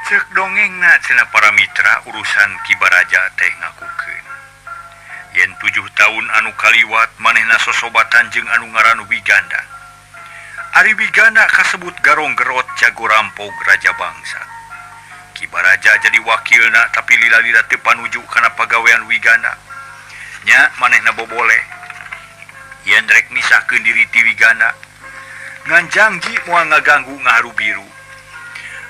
Cek dongengna cenah para mitra urusan Ki Baraja teh ngakukeun. Yen 7 tahun anu kaliwat manehna sosobatan jeung anu ngaran Wiganda. Ari Wiganda kasebut garong gerot jago rampog raja bangsa. Ki Baraja jadi wakilna tapi lila-lila teu panuju kana pagawean Wiganda. Nya manehna boboleh. Yen rek misahkeun diri ti Wiganda. Ngan jangji moal ngaganggu ngaharu biru.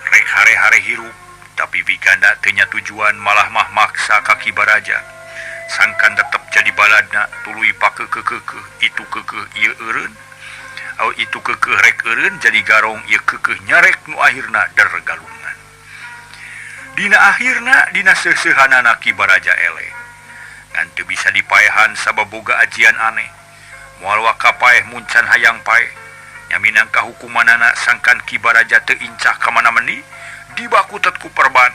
Rek hare-hare hirup tapi Wiganda teu nya tujuan malah mah maksa ka Ki Baraja. Sangkan tetep jadi baladna tuluy pakekeukeukeuh itu keukeuh ieu eureun. Aw itu keukeuh rek eureun jadi garong ieu keukeuh nyarek nu akhirna dergalungan. Dina akhirna dina seuseuhanana Ki Baraja eleh. Ngan teu bisa dipaehan sabab boga ajian aneh. Moal waka paeh muncan hayang paeh. Nya minangka hukumanana sangkan Ki Baraja teu incah ka mana meni dibakutet ku perban.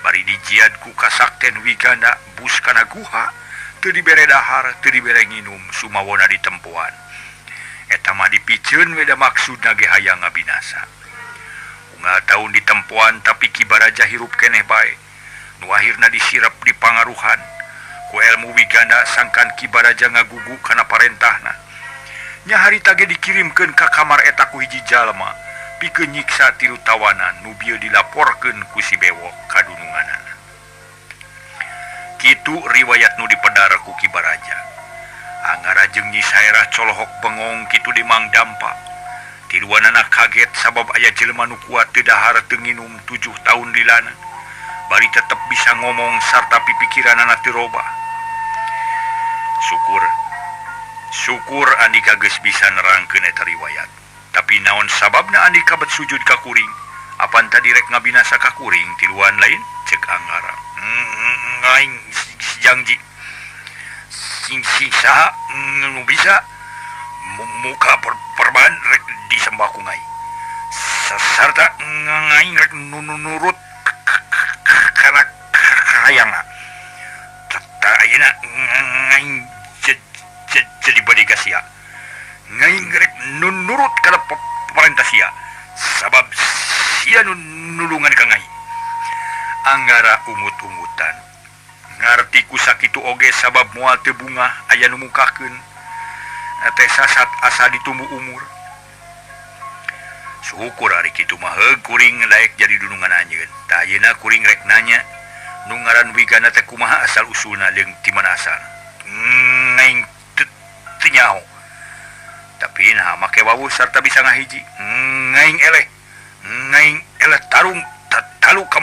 Bari dijiad ku kasakten Wiganda bus kana guha teu dibere dahar teu dibere nginum sumawona ditempoan. Eta mah dipiceun we da maksudna ge hayang ngabinasa. Unggal taun ditempoan tapi Ki Baraja hirup keneh bae. Nu akhirna disirep di pangaruhan ku elmu Wiganda sangkan Ki Baraja ngagugu kana parentahna. Nya harita ge dikirimkeun ka kamar eta ku hiji jalma pikeun nyiksa tilu tawanan nu bieu dilaporkeun ku si Bewok ka dununganana. Kitu riwayat nu dipedar ku Ki Baraja. Angara jeung Nyi Saerah colohok bengong kitu di Mang Dampa. Tiluanana kaget sabab aya jelema nu kuat teu dahar teu nginum 7 tahun lilana. Bari tetep bisa ngomong sarta pipikiranana teu robah. Syukur Andika geus bisa nerangkeun eta riwayat. Tapi naon sababna Andika bet sujud ka kuring? Apan tadi rek ngabinasa ka kuring tiluan lain? Cek Angara. Ngaing janji sing saha nu bisa muka perban rek disembah ku ngai. Sarta ngaing rek nurut kana kahayangna. Tah ayeuna ngaing jadi badega sia. Ngaing rek nurut kana parentah sia. Sabab sia nulungan ka ngai. Anggara ungut-ungutan. Ngarti ku sakitu oge sabab moal teu bungah aya nu mukakeun. Teh sasat asa ditumbu umur. Syukur ari kitu mah heug kuring daek jadi dunungan anjeun. Tah ayeuna kuring rek nanya nu ngaran Wiganda teh kumaha asal usulna jeung ti mana asalna. Ngaing teu nyaho. Tapi nah make wawuh sarta bisa ngahiji. Ngaing eleh. Ngaing eleh tarung talu ka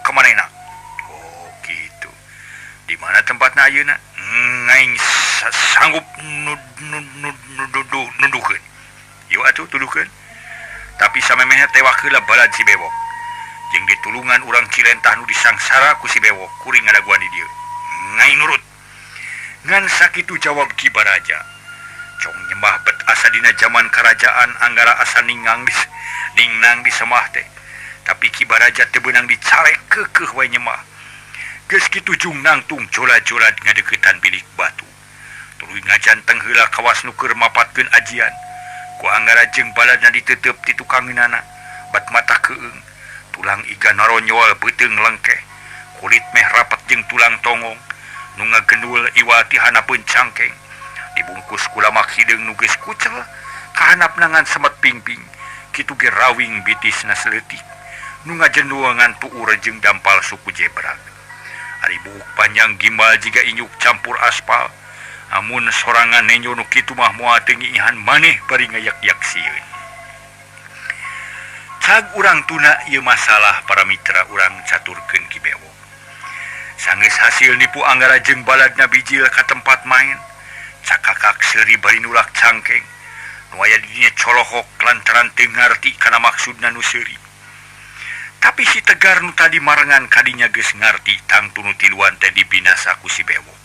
manehna. Oh gitu. Di mana tempatna ayeuna? Ngaing sanggup nuduhkeun. Yuk atuh tuduhkeun. Tapi samemehna tewak heula balad si Bewok. Jeung ditulungan urang Cilentah nu disangsara ku si Bewok kuring ngadaguan di dieu. Ngaing nurut. Ngan sakitu jawab Ki Baraja. Cong nyembah bet asa dina jaman kerajaan anggara asa ningang ningnang disemah teh. Tapi Ki Baraja teu beunang dicalek keukeuh wae nyembah. Geus kitu jung nangtung jola-jolad ngadeuketan bilik batu. Tuluy ngajanteng heula kawas nu keur mapatkeun ajian. Ku anggara jeung baladna ditetep ti tukangeunana. Bat mata keung, tulang iga naronyol beuteung lengkeh. Kulit meh rapet jeung tulang tongong. Nu ngagendul iwa ti hanapeun cangkeng. Dibungkus ku lamak hideung nu geus kucel, kahanapna ngan semet pingping. Kitu ge rawing bitisna seleutik. Nu ngajendul ngan tuur jeung dampal suku jebrak. Ari buuk panjang gimbal jiga inyuk campur aspal. Amun sorangan nenjo nu kitu mah moal teu ngiihan maneh bari ngayak-yak sieun. Cag urang tuna ieu masalah para mitra urang caturkeun Ki Bewok. Sanggeus hasil nipu Anggara jeung baladna bijil ka tempat main. Cakakak seuri bari nulak cangkeng. Nu aya di dinya colohok lantaran teu ngarti kana maksudna nu seuri. Tapi si Tegar nu tadi marengan kadinya geus ngarti tangtu nu tiluan teh dibinasa ku si Bewok.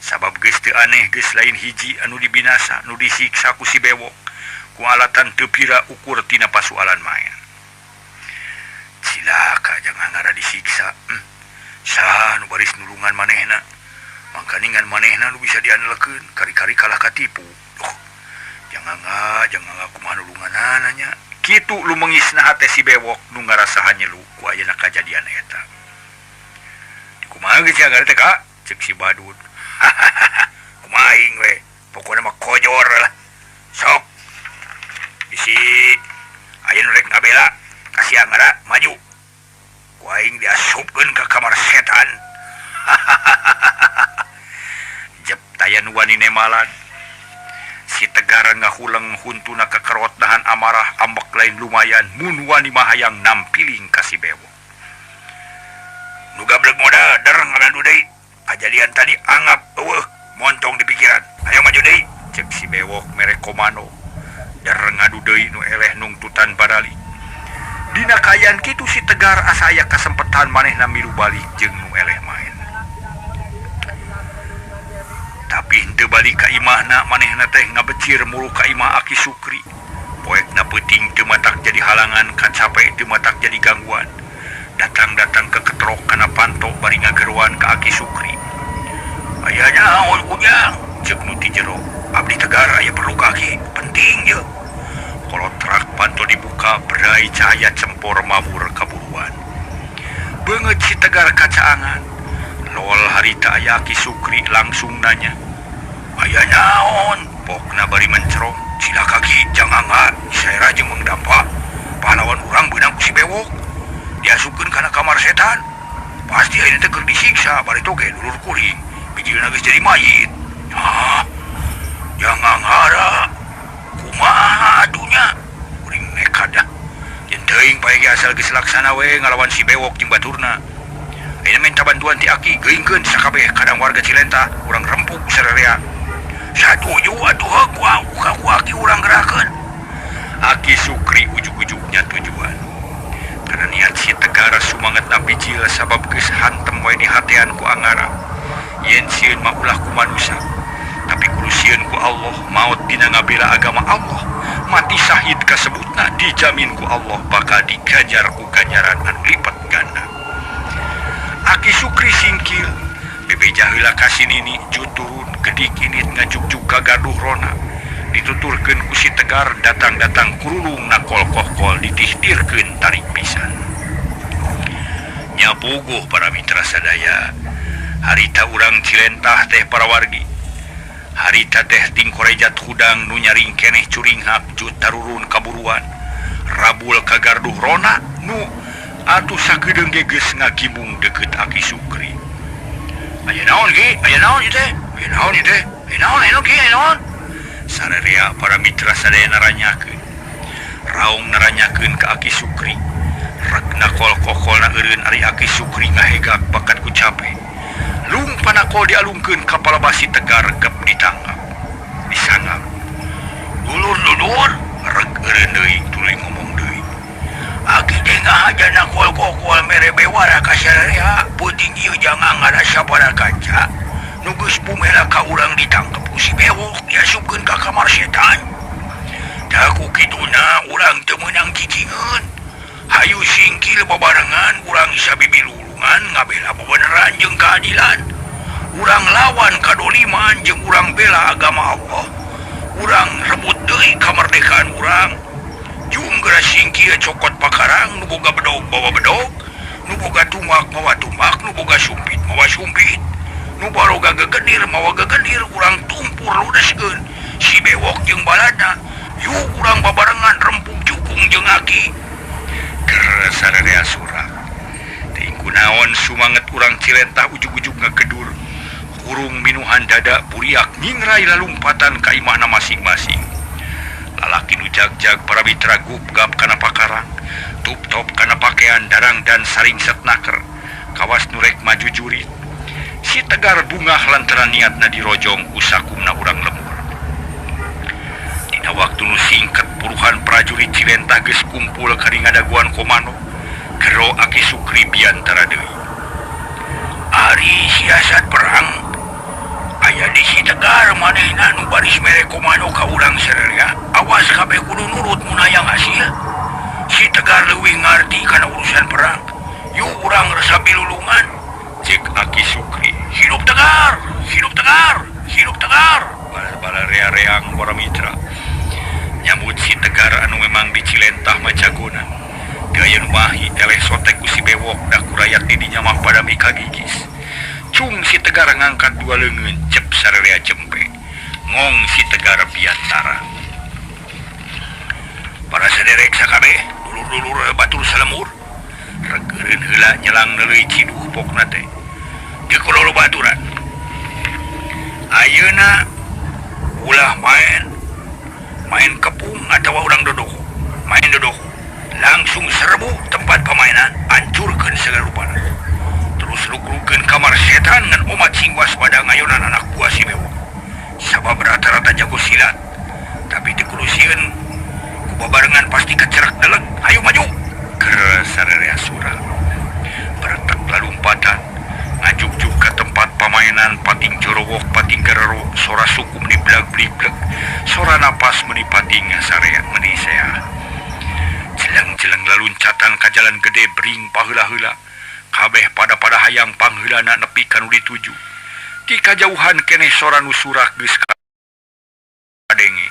Sabab geus teu aneh geus lain hiji anu dibinasa nu disiksa ku si Bewok ku alatan teu pira ukur tina pasualan main. Cilaka jangan ngara disiksa. Saha nu baris nulungan manehna? Mangkaningan manehna nu bisa diandalkeun kari-kari kalah katipu. Duh, jangan kumaha nulunganana nya. Kitu lumengisna hate si bewok nu ngarasa hanyelu ku ayeuna kajadian eta. Kumaha geus sia teh ka? Ceuk si Badut. Kumaha aing we, pokona mah kojor lah. Sok. Bisi aya nu rek ngabela, kasih angara maju. Ku aing diasupkeun ka kamar setan. Jep taya nu wani nemalan. Si Tegar ngahuleng huntuna kekerot dahan amarah ambek lain lumayan mun wani mahayang nampiling ka si bewok. Nu gablek modal der ngalandu deui. Kajadian tadi anggap eueuh montong di pikiran. Ayo maju deui cek si bewok mere komando. Der ngadu deui nu eleh nungtutan barali. Dina kaayaan kitu si Tegar asa aya kasempetan manehna milu balik jeung nu eleh maen. Tapi henteu balik ka imahna manehna teh ngabecir mulu ka imah Aki Sukri. Poekna peuting teu matak jadi halangan, kacape teu matak jadi gangguan. Datang-datang ke ketrok kana panto bari ngageroan ka Aki Sukri. Aya naon ujang? Ceuk nu ti jero. Abdi Tegar aya perlu ka Aki, penting ye. Kolotrak panto dibuka berai cahaya cempor mabur kaburuan. Beungeut si Tegar kacaangan. Lol harita aya Aki Sukri langsung nanya. Aya naon? Pokna bari mencerong. Sila kaki jangan angkat. Saya jeung mengdampa. Pahlawan urang beunang ku si bewok. Diasupkeun kana kamar setan. Pasti ayeuna teh keur disiksa bari toge dulur kuring. Bijilna geus jadi mayit. Ah, jangan ngara. Kumaha adunya? Kuring nekat dah. Jeung teuing pae ge asal geus laksana we ngalawan si bewok jeung baturna. Ayeuna minta bantuan ti Aki, geuingkeun sakabeh kadang warga Cilenta, urang rempug sararea. Satuju atuh ku Aki urang gerakeun. Aki Sukri ujug-ujugnya tujuan. Karena niat si Tegar sumangetna bijil sabab geus hantem we di hatean ku angara. Yen sieun mah ulah ku manusia, tapi kudu sieun ku Allah, maot dina ngabela agama Allah, mati syahid kasebutna dijamin ku Allah bakal diganjar ku ganjaran anu lipat ganda. Aki Sukri singkil, bebeja heula ka si Nini, ju turun gedik init ngajugjug ka gaduh rona. Dituturkeun ku si Tegar datang-datang kurulung na kol-kol ditihtirkeun tarik pisan. Nya puguh para mitra sadaya. Harita urang Cilentah teh para wargi. Harita teh tingkorejat hudang nu nyaring keneh curinghak ju tarurun kaburuan. Rabul ka garduh rona nu atuh sakedeung ge geus ngagibung deukeut Aki Sukri. Aya naon ge? Aya naon ieu teh? Aya naon ieu teh? Aya naon aya ki? Aya naon? Sararea para mitra sadaya naranyakeun. Raung naranyakeun ka Aki Sukri. Regna kol-kokolna eureun ari Aki Sukri ngahegak bakat ku cape. Lung panakol dialungkeun ka palabasi Tegar gep ditangkap. Disangap. Dulur-dulur reg eureun deui tuluy ngomong deui. Aki teh ngahajana kol-kokol mere bewara ka sararea, peuting ieu jangan ngarasa para kanca. Nu geus bumela ka urang ditangkep ku si bewok diasupkeun ka kamar setan. Tah ku kituna urang teu meunang cicingeun. Hayu singkil babarengan urang sabibilulungan ngabela bebeneran jeung keadilan. Urang lawan kadoliman jeung urang bela agama Allah. Urang rebut deui kamerdekaan urang. Jung geura singkil cokot pakarang nu boga bedog bawa bedog, nu boga tumbak mawa tumbak, nu boga sumpit mawa sumpit, nu baroga gegedir mawa gegedir, urang tumpur ludeskeun si bewok jeung balana. Yuk urang babarengan rempug jukung jeung Aki. Ger sararea surak. Teuing kunaon sumanget urang Cilentah ujug-ujug ngagedur. Hurung minuhan dada buriak nyingrai lalumpatan ka imahna masing-masing. Lalaki nu jag-jag para mitra gupgap kana pakarang, tup-top kana pakaian darang dan saring setnaker. Kawas nu rek maju jurit. Si Tegar bungah lantaran niatna dirojong ku sakumna urang lembur. Dina waktu nu singkat puluhan prajurit Cilentah geus kumpul ka ngadaguan komando. Gero Aki Sukri biantara deui. Ari siasat perang aya di si Tegar manehna nu baris mere komando ka urang sararea. Awas kabeh kudu nurut mun hayang hasil. Si Tegar leuwih ngarti kana urusan perang. Yuk urang resep bilulungan. Cek Aki Sukri. Hidup Tegar, hidup Tegar, hidup Tegar. Bala-bala rea-reang para mitra. Nyambut si Tegar anu memang di Cilentah macagona. Teu aya nu mahi eleh sotek ku si Bewok da kurayat di dinya mah pada mikagigis. Cung si Tegar ngangkat dua leungeun cep sararea jempe. Ngong si Tegar biantara. Para saderek sakabeh dulur-dulur batur salemur. Regeureun heula nyelang neuleuy ciduh pokna teh. Teu kudu baturan. Ayeuna ulah main kepung atawa urang dodoho. Main dodoho. Langsung serbu tempat pemainan, hancurkeun segala rupana. Terus luk-lukeun kamar setan ngan omat sing waspada ngayonan anak buah si Bewok. Sabab rata-rata jago silat. Tapi teu kudu sieun ku babarengan pasti kacerak deleg. Hayu maju. Keur sararea sura. Beretek lalumpatan. Ngajugjug ka tempat pamainan pating jorowok pating gerero sora suku meni blag-blig-bleg sora napas meni pating sarea meni sea. Jeleng-jeleng laluncatan ka jalan gede bring paheula-heula kabeh pada-pada hayang pangheulana nepi ka nu dituju. Ti kajauhan keneh sora nu surak geus kadenge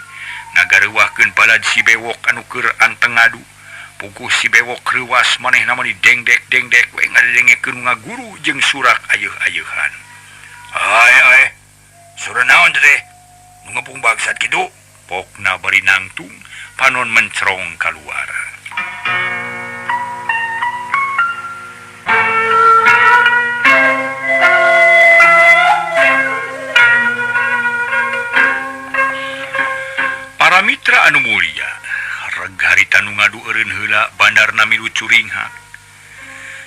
ngagareuwahkeun balad si Bewok anu keur anteng ngadu. Puguh si Bewok reuwas manehna mah didengdek-dengdek we ngadengekeun ngaguru jeung surak ayeuh-ayeuhan. Ae ae, sora naon teh? Nu ngepung bangsat kitu? Pokna bari nangtung, panon mencerong kaluar. Para mitra anu mulia, reg harita nu ngadu eureun heula bandarna milu curinghak.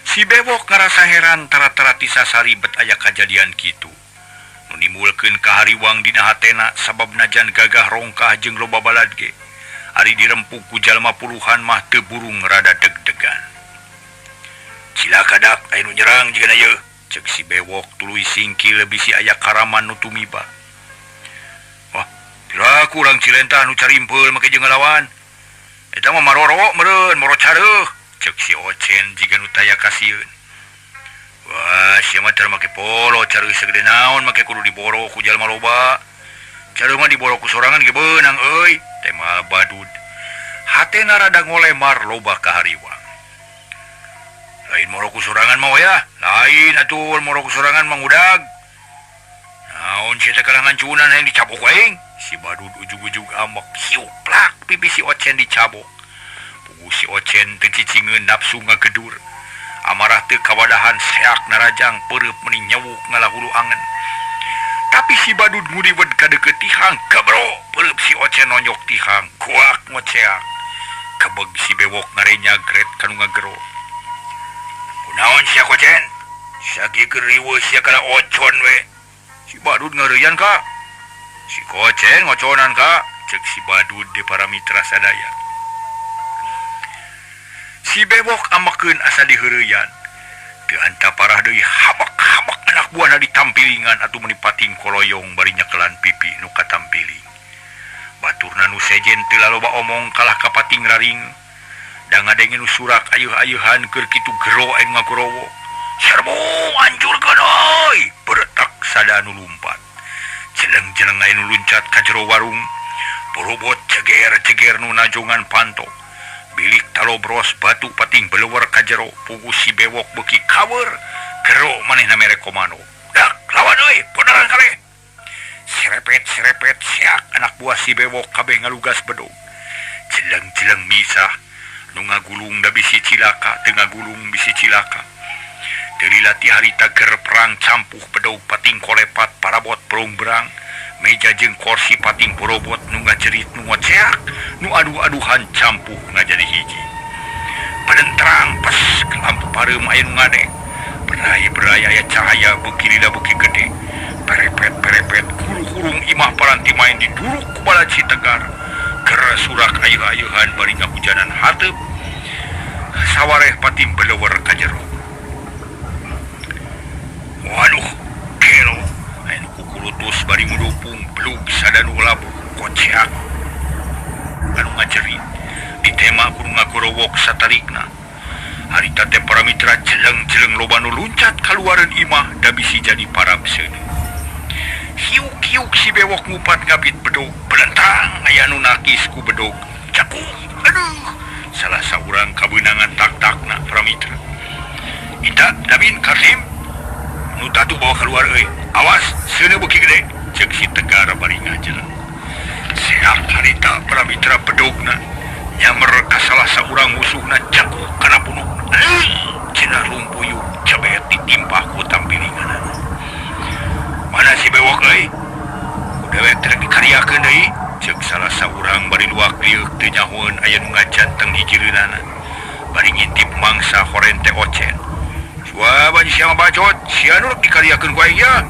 Si Bewok ngarasa heran tara-tara ti sasari bet aya kajadian kitu. Nu nimbulkeun kahariwang dina hatena sabab najan gagah rongkah jeung loba balad ge. Ari dirempuk ku jalma puluhan mah teu burung rada deg-degan. Cilaka dak aya nu nyerang jigana yeuh, ceuk si Bewok tuluy singkil bisi aya karaman nu tumiba. Wah, piraku urang Cilentah nu carimpeul make jeung ngalawan. Eta mah maroro meureun, moro careuh, ceuk si Ocen jiga nu taya kasieun. Wah, sia mah teu make polo, careuh sagede naon make kudu diboro ku jalma loba. Careuh mah diboro ku sorangan ge beunang euy, tema Badud. Hatena rada ngolemar loba kahariwang. Lain moro ku sorangan mah ya, lain atuh moro ku sorangan mah ngudag. Naon sia teh kalangan cunan hayang dicabok aing? Si Badud ujug-ujug amok, siuplak pipi si Ocen dicabok. Puguh si Ocen teu cicingeun nafsu ngagedur. Amarah teu kawadahan seak narajang peureub meni nyewuk ngalahulu angen. Tapi si Badud ngudiwed ka deukeut tihang, gebro peureub si Ocen nonyok tihang, kuak ngoceak. Kebeg si Bewok ngarenya gret kanu ngagero. Kunaon sia Kocen? Sakieu keur riweuh sia kana ocon we. Si Badud ngareuyaan ka. Si Kocen ngoconan ka, ceuk si Badud di para mitra sadaya. Si Bewok amakeun asa diheureuyaan. Teu anta parah deui habak-habak anak buahna ditampilingan atuh meuni pating koloyong bari nyekelan pipi nu katampiling. Baturna nu sejen teu laloba omong kalah ka pating raring. Da ngadenge nu surak ayeuh-ayeuhan keur kitu gero anu ngagorowo. Serbu hancurkeun euy, beretak sada nu lumpat. Jeleng-jeleng aya nu luncat ka jero warung. Borobot ceger-ceger nu najongan panto. Bilik talobros batu pating beleuwer ka jero. Puguh si Bewok beuki kawer. Gero manehna mere komando. Dak lawan euy, beneran kabeh. Serepet-serepet siak anak buah si Bewok kabeh ngalugas bedog. Jeleng-jeleng misah nu ngagulung da bisi cilaka, teu ngagulung bisi cilaka. Teu lila ti harita ger perang campuh bedog pating kolepat parabot berong-berang. Meja jeung kursi pating borobot nu ngajerit nu ngoceak nu adu-aduhan campuh ngajadi hiji. Padenterang pes ke lampu pareum aya nu ngadeg. Berai-berai aya cahaya beuki lila beuki gede. Perepet-perepet guru-hurung imah paranti main diduruk ku balad si Tegar. Ger surak ayeuh-ayeuhan bari ngahujanan hateup. Sawareh pating beleuwer ka jero. Waduh, gelo. Anu kukulutus bari ngudupung belug sadanu labuh koceak. Anu ngajerit ditema kudu ngagorowok satarikna. Harita teh para mitra jeleng-jeleng loba nu luncat kaluareun imah da bisi jadi parab seuneu. Hiuk-hiuk si bewok ngupat ngabit bedog belentang aya nu nakis ku bedog cakung aduh salah saurang kabeunangan tak-takna para mitra. Ita Dabin Kasim nu tatu bawa keluar euy awas seuneu beuki gede ceuk si Tegar bari ngajeleng. Seak harita para mitra bedogna nyamer ka salah saurang musuhna cakuk kana punuk. Cenah lumpuyuk cebet ditimpah ku tampilinganana. Mana si bewok euy? Ku dewek teh dikariakeun deui ceuk salah saurang bari luak liuk teu nyahoeun aya nu ngajanteng hijireunana. Bari ngintip mangsa horen teh ocen. Suaban sia bacot, sia nu dikariakeun ku aing ya.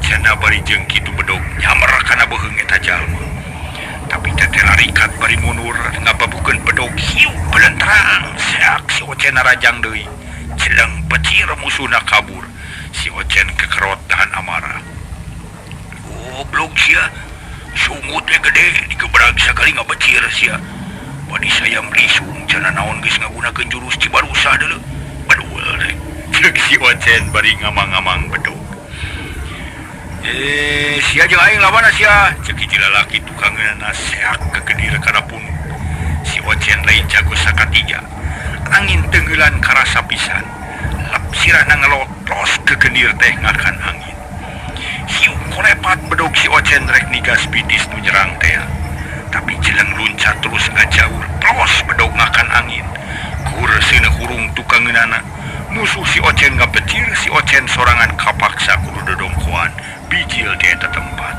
Cenah bari jeung kitu bedog nyamer kana beuheung eta jalma. Tapi teh larikat bari mundur ngababukeun bedog hiu belentrang seak si ocen narajang deui. Jeleng pecir musuhna kabur. Si ocen kekerot tahan amarah. Goblok sia, sungut we gede digebrag sakali ngabecir sia. Badi sayam lisung cenah naon geus ngagunakeun jurus Cibarusa deuleu. Badul teh. Ceuk si ocen bari ngamang-ngamang bedog. Sia jeung aing lawan sia. Ceuk hiji lalaki tukangeunana seak kegedir kana punuk. Si ocen lain jago sakatiga. Angin tenggelan karasa pisan. Lep sirahna ngelotos kegendir teh ngakan angin. Hiu kolepat bedog si ocen rek nigas bitis nu nyerang teh. Tapi jeleng luncat terus ngajaur plos bedog ngakan angin. Kur seuneu hurung tukangeunana. Musuh si ocen ngapecir si ocen sorangan kapaksa kudu dodongkoan bijil di eta tempat.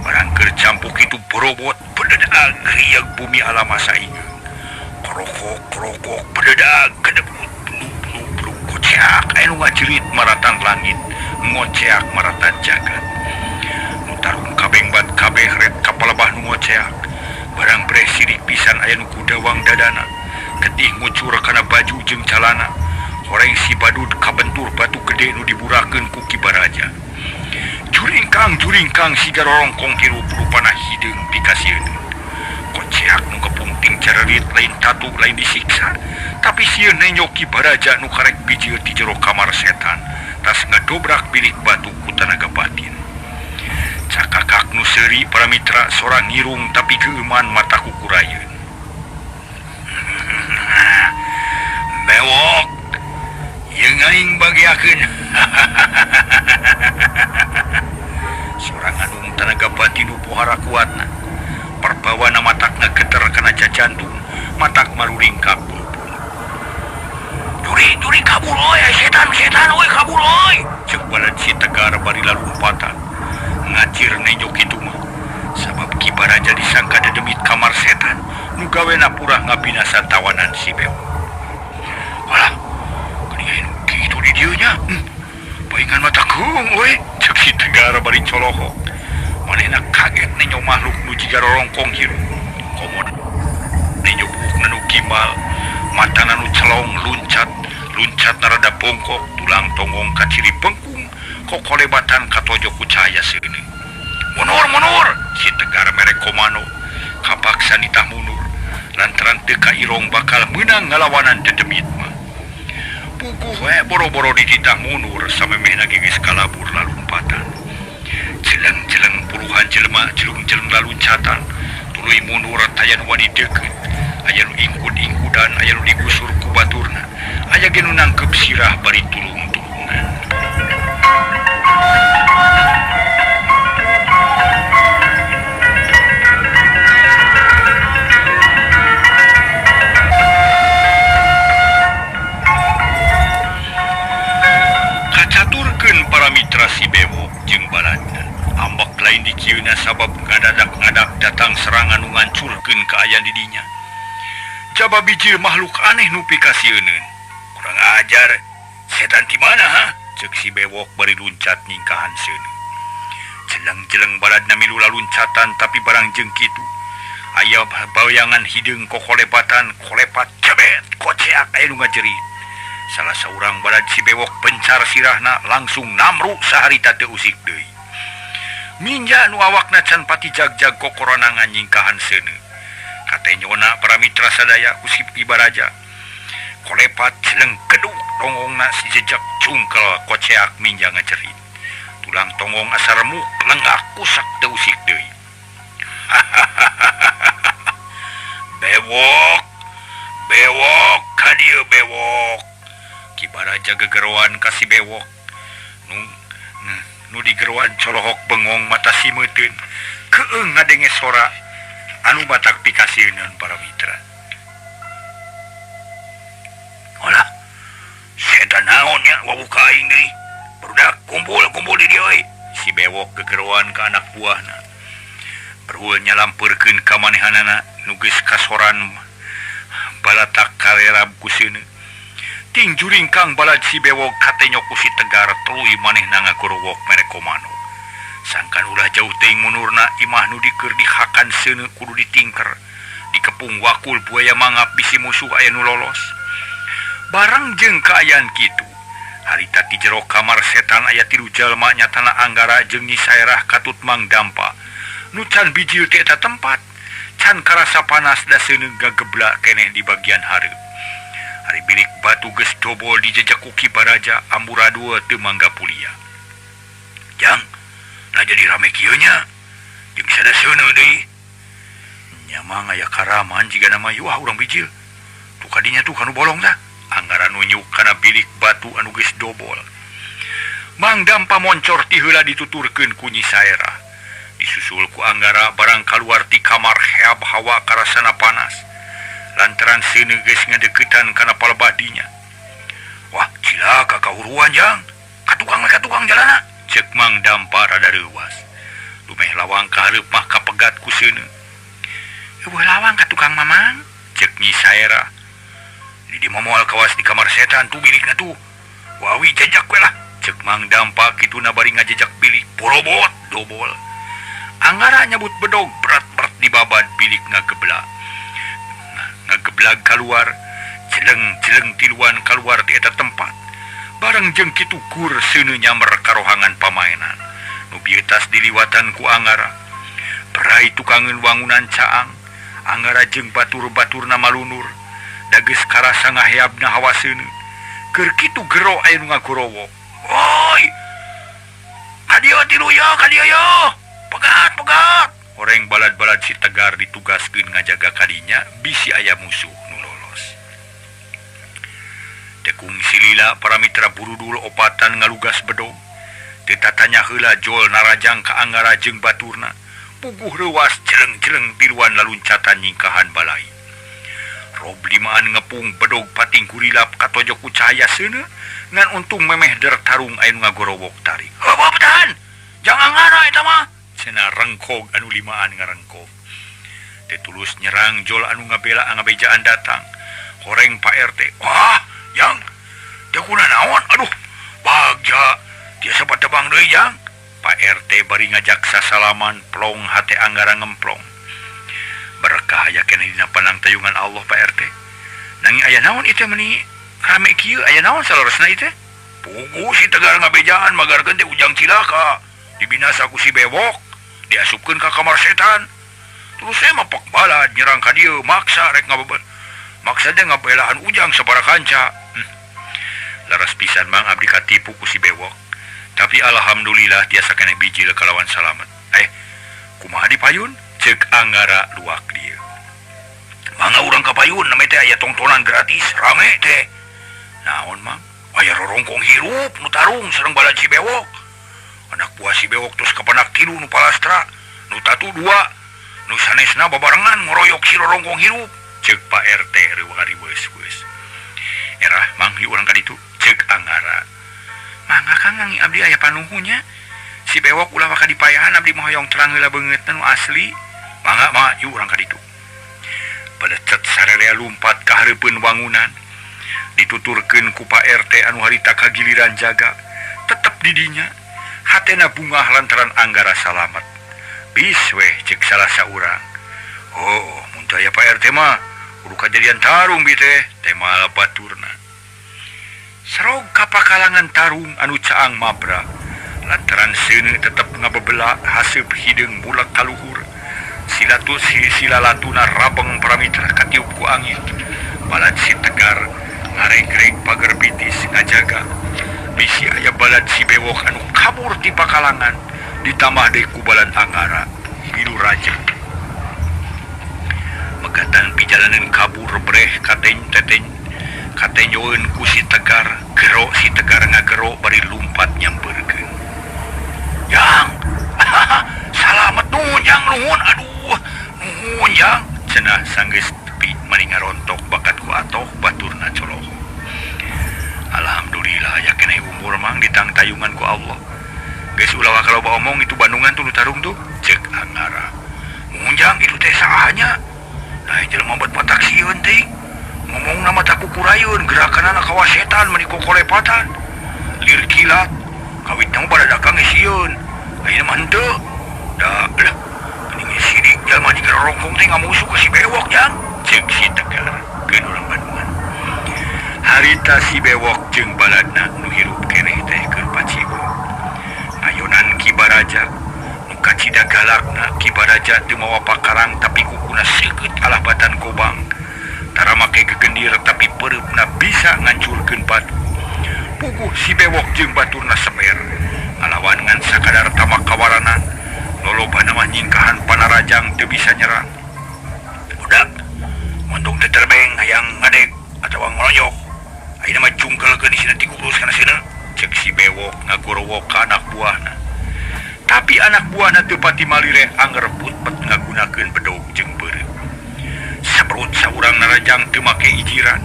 Barang keur campuk itu borobot bededag rieg bumi alam asa ingeung. Krokok krokok bededag kedebut bluk bluk koceak aya nu ngajerit maratan langit ngoceak maratan jagat. Nu tarung kabengbat kabeh ret kapalabah nu ngoceak. Barang breh sirik pisan aya nu kudawang dadana. Getih ngucur kana baju jeung calana. Horeng si badud kabentur batu gede nu diburakeun ku Ki Baraja. Juringkang siga rorongkong hirup rupana hideung pikasieun. Koceak nu kepungting carerit lain tatu lain disiksa. Tapi sieun nenjok Ki Baraja nu karek bijil di jero kamar setan. Tas ngadobrak bilik batu ku tanaga batin. Cakakak nu seuri para mitra sorang ngirung tapi keuman mata kukurayeun. Bewok jeung aing bagiakeun. Sorang anung tanaga batin nu pohara kuatna. Perbawana matakna geter kana jajantung, matak maruringkak bulu-bulu. Curi kabur oi, setan oi kabur oi. Ceuk balad si Tegar bari lalumpatan. Ngacir nenjok kitu mah. Sabab Ki Baraja disangka dedemit kamar setan nu gawena purah ngabinasa tawanan si Bewok. Alah, geuning kitu di dieu nya. Paingan mata keung euy, ceuk si Tegar bari coloho. Manehna kaget nenjo makhluk nu jiga rorongkong hirup. Komo nenjo buukna nu gimbal, matana nu celong luncat, luncat rada bongkok, tulang tonggong kaciri bengkung, kokolebatan katojo ku cahaya seuneu. Munur, si Tegar mere komando, kapaksa nitah mundur, lantaran teu kairong bakal meunang ngalawanan dedemit mah. Puguh we boro-boro dititah mundur samemehna ge geus kalabur lalumpatan. Jeleng-jeleng puluhan jelema jelung-jeleng laluncatan, tuluy mundur taya nu wani deukeut, aya nu ingkud-ingkudan, aya nu digusur ku baturna, aya ge nu nangkep sirah bari tulung-tulungan. Kacaturkeun para mitra si Bewok jeung baladna. Ambek lain dikieuna sabab ngadadak-ngadak datang serangan nu ngancurkeun kaayaan di dinya. Jaba bijil makhluk aneh nu pikasieuneun. Kurang ajar, setan ti mana ha? Ceuk si Bewok bari luncat ningkahan seuneu. Jeleng-jeleng baladna milu laluncatan tapi barang jeung kitu. Aya bayangan hideung kokolebatan, kolepat cebet, koceak aya nu ngajerit. Salah saurang balad si Bewok pencar sirahna langsung namru saharita teu usik deui. Minja nu awakna can pati jag-jag kokoronangan nyingkahan seuneu. Katenyona para mitra sadaya ku si Ki Baraja. Kolepat jeleng keduk dongongna si jejak cungkel koceak minja ngajerit. Tulang tonggong asa remuk lengah kusak teu usik deui. Bewok, bewok ka dieu bewok. Ki Baraja gegeroan ka si bewok. Nu digeroan colohok bengong mata simeuteun. Keung ngadenge sora anu batak pikasieun para mitra. Olah, setan naon nya wawuh ka aing deui. Barudak kumpul-kumpul di dieu euy. Si bewok gegeroan ka anak buahna. Berhul nyalampeurkeun ka manehanana nu geus kasoran balatak karerab ku seuneu. Ting juringkang balad si bewok katenyok ku si Tegar tuluy manehna ngagorowok mere komando. Sangkan ulah jauh teuing munurna imah nu dikeur dihakan seuneu kudu ditingker. Dikepung wakul buaya mangap bisi musuh aya nu lolos. Barang jeung kaayaan kitu. Harita ti jero kamar setan aya tilu jalma nyatana Anggara jeung Nyi Saerah katut Mang Dampa. Nu can bijil ti eta tempat, can karasa panas da seuneu gageblak keneh di bagian hareup. Ari bilik batu geus dobol dijejak ku Ki Baraja amburadul teu mangga pulia. Jang, nah jadi rame kieu nya. Jeung sada seuneu deui. Nya mah aya karaman jiga nama yuah urang bijil. Tuh kadinya tuh kanu bolong tah. Anggara nunjuk kana bilik batu anu geus dobol. Mang Dampa moncor ti heula dituturkeun ku Nyi Saerah. Disusul ku Anggara barang kaluar ti kamar heab hawa karasana panas. Lantaran seuneu geus ngadeukeutan kana palebadinya. Wah, cilaka kahuruan jang. Ka tukang we ka tukang jalana. Ceuk Mang Dampa rada reuwas. Dumeh lawang ka hareup mah kapegat ku seuneu. Eueuh lawang ka tukang mamang, ceuk Nyi Saerah. Di moal kawas di kamar setan tuh bilikna tuh. Wawi jejak we lah. Ceuk Mang Dampa kituna bari ngajejak bilik porobot dobol. Anggara nyabut bedog berat-berat dibabad bilik ngageblak. Ngageblag kaluar, celeng-celeng tiluan kaluar di eta tempat. Bareng jeung kitu gur seuneu nyamber karohangan pamainan. Nu bieutas diliwatan ku Anggara. Berai tukangeun wangunan caang. Anggara jeung batur-baturna malunur. Da geus karasa ngaheabna hawa seuneu. Keur kitu gero aya nu ngagorowok. Oi! Ka dieu tilu yo, ka dieu yo. Pegat, pegat. Horeng balad-balad si Tegar ditugaskeun ngajaga kadinya bisi aya musuh nu lolos. Tekung silila para mitra burudul opatan ngalugas bedog. Teu tatanya heula jol narajang ka Anggara jeung baturna. Puguh reuwas jeleng-jeleng tiluan laluncatan nyingkahan balai. Rob limaan ngepung bedog pating kurilap katojok ku cahaya seuneu ngan untung memeh der tarung aya nu ngagorowok tarik. Heueuh betahan. Jangan Anggara eta mah. Cenah rengkog anu limaan ngarengkog. Teu tulus nyerang jol anu ngabela ngabejaan datang. Horeng Pak RT. Wah, jang. Teu kuna naon? Aduh, bagja. Tiasa patebang deui jang. Pak RT bari ngajak sasalaman plong hate Anggara ngemplong. Berkah aya keneh dina panangtayungan Allah Pak RT. Nanging aya naon ieu teh meuni rame kieu aya naon saleresna ieu teh? Puguh si Tegar ngabejaan magarkeun teh ujang cilaka. Dibinasa ku si bewok, diasupkeun ka kamar setan. Terus saya mah pak balad nyerang ka dieu maksa rek ngabebel. Maksa teh ngabelaan ujang sabara kanca. Laras pisan mang abdi katipu ku si bewok. Tapi alhamdulillah tiasa keneh bijil kalawan salamet. Kumaha di payun? Ceuk Anggara luak dieu. Mangga urang ka payun name teh aya tongtonan gratis, rame teh. Naon mang? Aya rorongkong hirup nu tarung sareng balad si bewok. Anak buah si bewok terus kapanak tilu nu palastra, nu tatu dua, nu sanesna babarengan ngoroyok si rorongkong hirup. Ceuk Pak RT riweuh-riweuh. Erah mang ieu urang ka ditu, ceuk Anggara. Mangga Kang ngangi abdi aya panuhunya. Si bewok ulah waka dipayahan abdi mah hoyong terang heula beungeutna nu asli. Mangga mah ieu urang ka ditu. Balecet sararea lumpat ka hareupeun wangunan. Dituturkeun ku Pak RT anu harita kagiliran jaga. Tetep di dinya. Hatena bungah lantaran Anggara salamet. Bis weh ceuk salah saurang. Oh, mun teu aya Pak RT mah kudu kajadian tarung bi teh, tema baturna. Serog ka pakalangan tarung anu caang mabra. Lantaran seuneu tetep ngabebela haseup hideung bulak kaluhur. Silatu silalatuna rabeng para mitra katiup ku angin. Balad si Tegar ngaregreg pager bitis ngajaga. Bisi aya balad si bewok anu kabur ti pakalangan ditambah deui ku balad Angara milu raja. Megatan pijalanan kabur breh kateng teteng katenyoeun ku si Tegar, gero si Tegar ngagero bari lumpat nyampeurkeun. Yang salamet nuhun jang nuhun aduh nuhun jang cenah sanggeus tepi mani ngarontok bakat ku atoh baturna coloho. Alhamdulillah ya keneh umur mang ditangtayungan ku Allah. Geus ulah kalau ba omong itu Bandungan tuh nu tarung tuh ceuk Angara. Muhun jang itu teh sahanya. Nah jelema buat matak sieun teh. Ngomongna mah tak kukurayun gerakanana kawas setan meni kokolepatan. Lir kilat kawitna mah baradakang geus sieun. Ayeuna mah henteu. Da lah geuning sidik jalma jiga rongkong teh ngamusuh ka si bewok jang. Ceuk si Tegar keun urang Bandungan. Harita si bewok jeung baladna nu hirup keneh teh keur pacibo. Ayonan Ki Baraja nu kacida galakna Ki Baraja teu mawa pakarang tapi kukuna seukeut alah batan gobang. Tara make gegendir tapi peureupna bisa ngancurkeun batu. Puguh si bewok jeung baturna semer. Ngalawan ngan sakadar tamak kawaranan. Lolobana mah nyingkahan panarajang teu bisa nyerang. Budak mondong teh terbeng hayang ngadeg atawa ngelonyok. Ayeuna mah jungkelkeun isina tikukus kana seuneu. Ceuk si bewok ngagorowok ka anak buahna. Tapi anak buahna teu pati malire anger putpet ngagunakeun bedog jeung beureum. Sabrut saurang narajang teu make ijiran.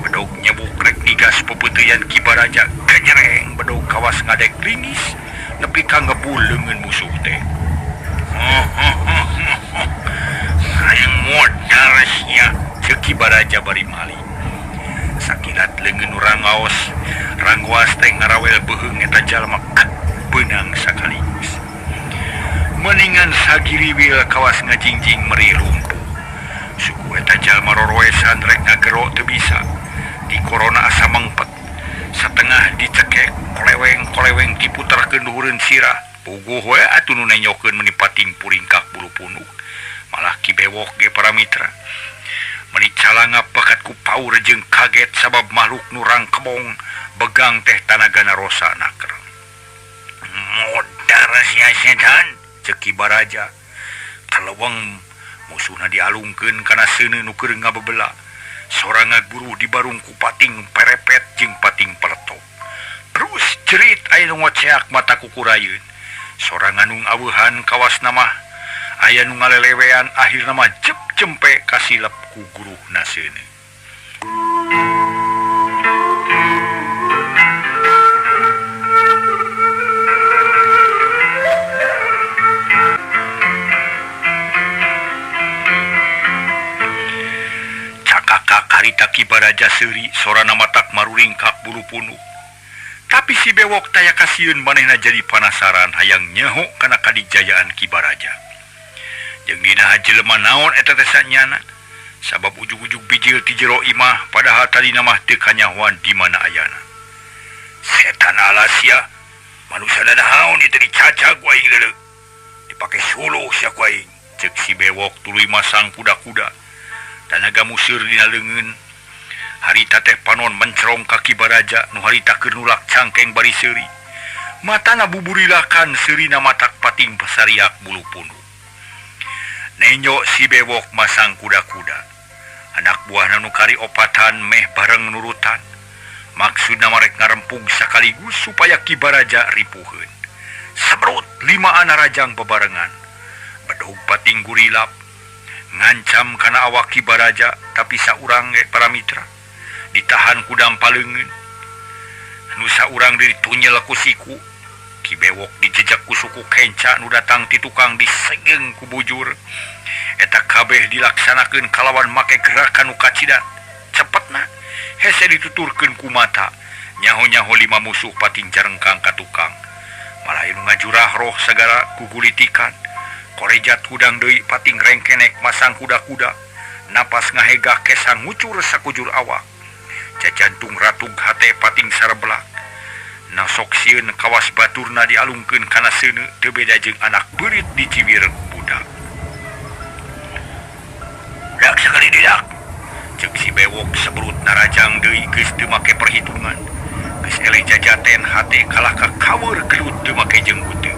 Bedog nyebuk rek nigas pepeuteyan Ki Baraja genyereng bedog kawas ngadek lingis nepi ka ngebul leungeun musuh teh. Hayang modar sia ceuk Ki Baraja bari mali. Sakilat leungeun urang ngaos rangwas teh ngarawel beuheung eta jalma beunang sakaligus. Meningan sagiriwil kawas ngajingjing meri lumpuh. Suku eta jalma roroesan rek ngagero teu bisa. Di korona asa mengpet. Satengah dicekek koleweng-koleweng diputerkeun luhureun sirah. Puguh we atuh nu nenyokeun meni pating puringkak bulu punuk. Malah Ki Bewok ge para mitra. Meni calanga pakat ku paur jeung kaget sabab makhluk nu rangkebong begang teh tanagana rosa naker. Modar sia setan ceuk Ki Baraja. Kaleweng musuhna dialungkeun kana seuneu nu keur ngabebela. Soranga guru dibarung ku pating perepet jeung pating peletok. Terus jerit aya nu ngoceak mata kukurayeun. Sorangan nu ngaweuhan kawas namah aya nu ngalelewean akhirna mah jep cempe kasilep ku guruhna seuneu. Cakakak harita Ki Baraja seuri sorana matak maruringkak bulu punuk. Tapi si bewok taya kasieun manehna jadi panasaran hayang nyeho kana kadijayaan Ki Baraja. Jeung dina jelema naon eta teh sanyana sabab ujug-ujug bijil ti jero imah padahal tadina mah teu kanyahoan di mana ayana. Setan alasia manusia naon ieu dicaca ku aing leuleuk. Dipake suluh sia ku aing. Ceuk si bewok tuluy masang kuda-kuda. Tanaga museur dina leungeun. Harita teh panon mencerong ka Ki Baraja nu harita keur nulak cangkeng bari seuri. Matana buburilakan seurina matak pating pasariak bulu punuk. Nenyo si bewok masang kuda-kuda. Anak buahna nu kari opatan meh bareng nurutan. Maksudna marek ngarempug sakaligus supaya Ki Baraja ripuheun. Sabrut limaan narajang bebarengan. Bedog pating gurilap ngancam kana awak Ki Baraja tapi saurang ge para mitra ditahan ku dampa leungeun. Nu saurang ditunyel ku siku. Ki Bewok dijejak ku suku kenca nu datang ti tukang disegeng ku bujur. Eta kabeh dilaksanakeun kalawan make gerakan nu kacida cepetna hese dituturkeun ku mata. Nyaho-nyaho lima musuh pating jarengkang ka tukang. Malah nu ngajurah roh sagara kugulitikan. Korejat hudang deui pating rengkenek masang kuda-kuda. Napas ngahegah kesang ngucur sakujur awak. Jajantung ratug hate pating sareblak. Nasok sieun kawas baturna dialungkeun kana seuneu teu beda jeung anak beurit diciwir ku budak. Dak sakali didak. Ceuk si Bewok sebrut narajang deui geus teu make perhitungan. Geus eleh jajaten hate kalah ka kaweur gelut teu make jeung huteu.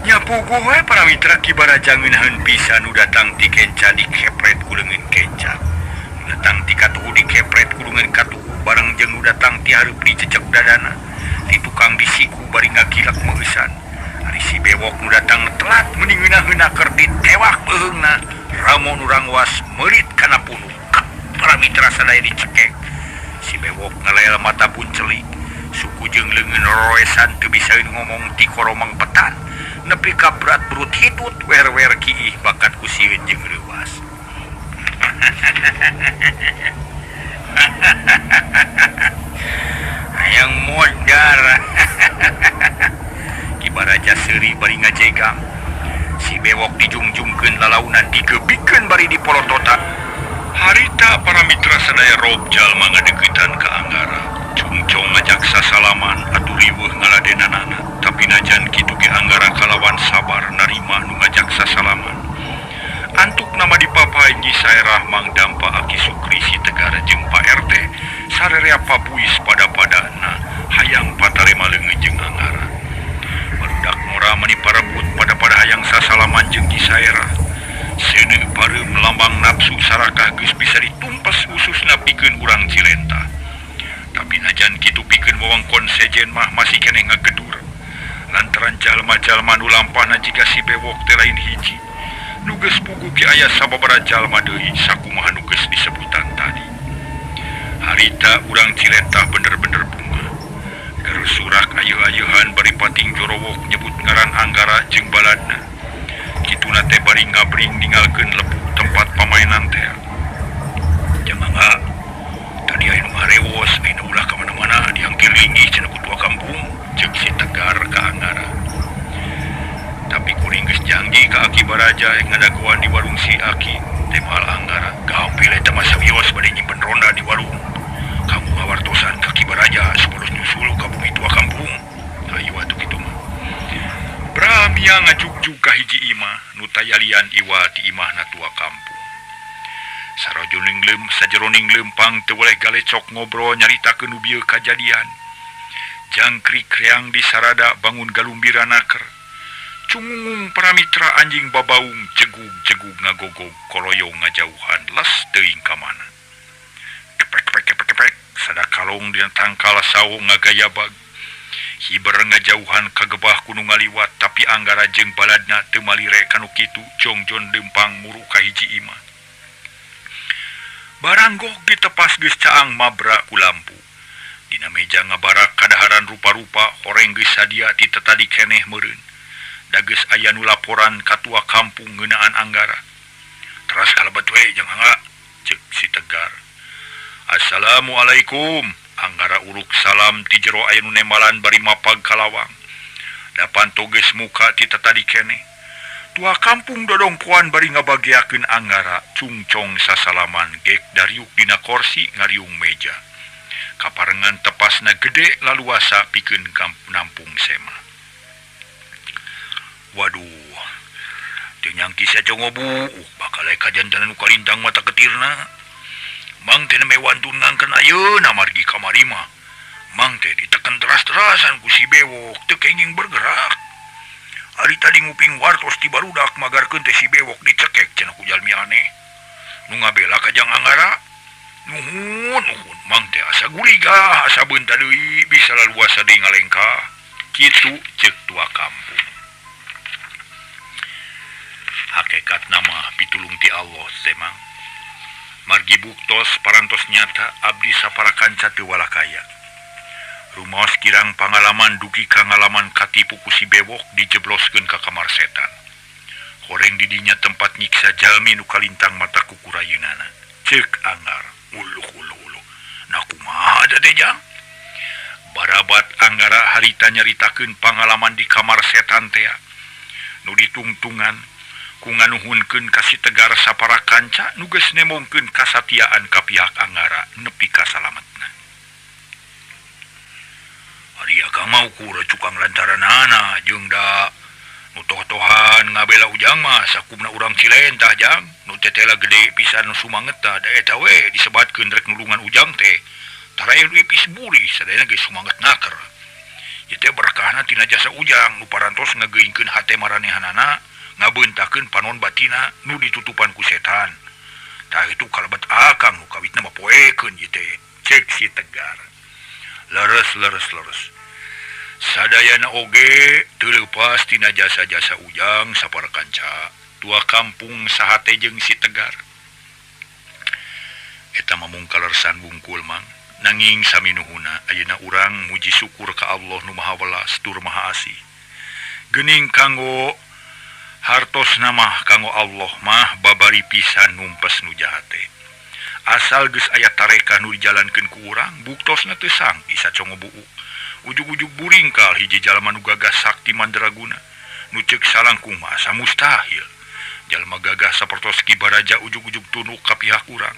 Nya puguh we para mitra Ki Baraja ngeunaheun pisan nu datang ti kenca dikepret ku leungeun kenca. Nu datang ti katuhu dikepret ku leungeun katuhu bareng jeung nu datang ti hareup dicecek dadana. Ti tukang disiku bari ngagilak meueusan. Ari si bewok nu datang telat meni ngeunaheunna keur ditewak beuheungna. Ramo nu rangwas meulit kana punuk. Para mitra sadaya dicekek. Si bewok ngalel mata puncelik. Suku jeung leungeun roesan teu bisa ngomong ti koromang petan. Nepi ka berat berut hitut wer-wer kiih bakat ku sieun jeung reuwas. Hayang modar. Ki Baraja seuri bari ngajegang. Si bewok dijungjungkeun lalaunan digebikeun bari dipolototan. Harita para mitra sadaya rob jalma ngadeukeutan ka Anggara. Cungcong ngajak sasalaman atuh riweuh ngaladenanana. Tapi najan kitu ge Anggara kalawan sabar narima nu ngajak sasalaman. Antuk nama dipapay Nyi Saerah Mang Dampa Aki Sukri si Tegar jeung Pak RT sarerea pabuis pada-padana hayang patarema leungeun jeung Anggara. Barudak ngora mani parebut pada-pada hayang sasalaman jeung Nyi Saerah. Seuneu pareum lambang nafsu sarakah geus bisa ditumpes khususna pikeun urang Cilenta. Tapi najan kitu pikeun wewengkon sejen mah masih keneh ngagedur. Lantaran jalma-jalma nu lampahna jiga si bewok teh lain hiji. Nu geus puguh ge aya sababaraha jalma deui sakumaha nu geus disebutan tadi. Harita urang Cilenta bener-bener bunga. Keur surak ayeuh-ayeuhan bari pating jorowok nyebut ngaran Anggara jeung baladna. Kituna teh bari ngabring ninggalkeun lebuk tempat pamainan teh. Jangan tadi aya nu ngarewos ayeuna ulah ka mana-mana diangkir linggih cenah ku tua kampung ceuk si Tegar ka Anggara. Tapi kuring geus janji ka Aki Baraja yang ngadagoan di warung si Aki teh moal Anggara. Gampil eta mah sawios bade nyimpen ronda di warung. Kamu ngawartosan ka Ki Baraja supados nyusul ka bumi tua kampung. Hayu atuh kitu mah. Bramia ngajugjug ka hiji imah nu tayalian iwa ti imahna tua kampung. Sajeroning lempang teu weleh galecok ngobrol nyaritakeun nu bieu kajadian. Jangkrik reang di sarada bangun galumbira naker. Cungungung para mitra anjing babaung jegug-jegug ngagogog koloyong ngajauhan les teuing ka mana. Kepek kepek kepek kepek sada kalong dina tangkal sawo ngagayabag. Hiber ngajauhan kagebah ku nu ngaliwat tapi Anggara jeung baladna teu malire kanu kitu jongjon lempang muru ka hiji imah. Baranggoh ditepas geus caang mabra ku lampu. Dina meja ngabarak kadaharan rupa-rupa horeng geus sadia ti tetadi keneh meureun. Da geus aya nu laporan ka tua kampung ngeunaan Anggara. Teras kalebet we jeung Angga ceuk si Tegar. Assalamualaikum. Anggara uruk salam ti jero aya nu nembalan bari mapag ka lawang. Da panto geus muka ti tetadi keneh. Tua kampung dodongkoan bari ngabageakeun Anggara cungcong sasalaman gek dariuk dina korsi ngariung meja. Kaparengan tepasna gede laluasa pikeun nampung sema. Waduh, teu nyangki sia congobu, bakal aya kajantanan nu kalintang mata ketirna. Mang teh nembe wantun ngangkeun ayeuna margi kamari mah. Mang teh diteken teras-terasan ku si bewok teu kenging bergerak. Ari tadi nguping wartos ti barudak magarkeun teh si bewok dicekek cenah ku jalmi aneh. Nu ngabela ka jang Anggara. Nuhun, nuhun, mang teh asa gurigah, asa beunta deui bisa laluasa deui ngalengkah. Kitu ceuk tua kampung. Hakekat nama pitulung ti Allah teh mang. Margi buktos parantos nyata abdi sapara kanca teu walakaya. Rumaos kirang pangalaman dugi ka ngalaman katipu ku si bewok dijebloskeun ka kamar setan. Horeng didinya tempat nyiksa jalmi nu kalintang mata kukurayeunana. Ceuk Anggar, uluh uluh uluh. Nah kumaha teh jang? Barabat Anggara harita nyaritakeun pangalaman di kamar setan tea. Nu ditungtungan ku nganuhunkeun ka si Tegar sapara kanca nu geus nemongkeun kasatiaan ka pihak Anggara nepi ka salametna. Ari akang mah ukur cukang lantaranana jeung da nu toh-tohan ngabela ujang mah sakumna urang Cilentah jang nu tetela gede pisan sumanget tah da eta we disebatkeun rek nulungan ujang teh Taraeh ipis buri sadayana geus sumanget naker. Ieu teh berkahna tina jasa Ujang nu parantos ngageuingkeun hate maranehanana, ngabeuntakeun panon batina nu ditutupan ku setan. Tah itu kalebet akang nu kawitna mah poekeun ieu teh. Cek si Tegar. Leres leres leres. Sadayana oge teu leupas tina jasa-jasa Ujang sapara kanca. Tua kampung sahate jeung si Tegar. Eta mah mung kalersan bungkul mang. Nanging saminuhuna ayeuna urang muji syukur ka Allah nu Maha Welas tur Maha Asih. Geuning kanggo hartosna mah kanggo Allah mah babari pisan numpes nu jahat teh. Asal geus aya tarekah nu dijalankeun ku urang buktosna teu sangki sacongo buuk. Ujug-ujug buringkal hiji jalma nu gagah sakti mandraguna nu ceuk salangkung mah asa mustahil. Jalma gagah sapertos Ki Baraja ujug-ujug tunduk ka pihak urang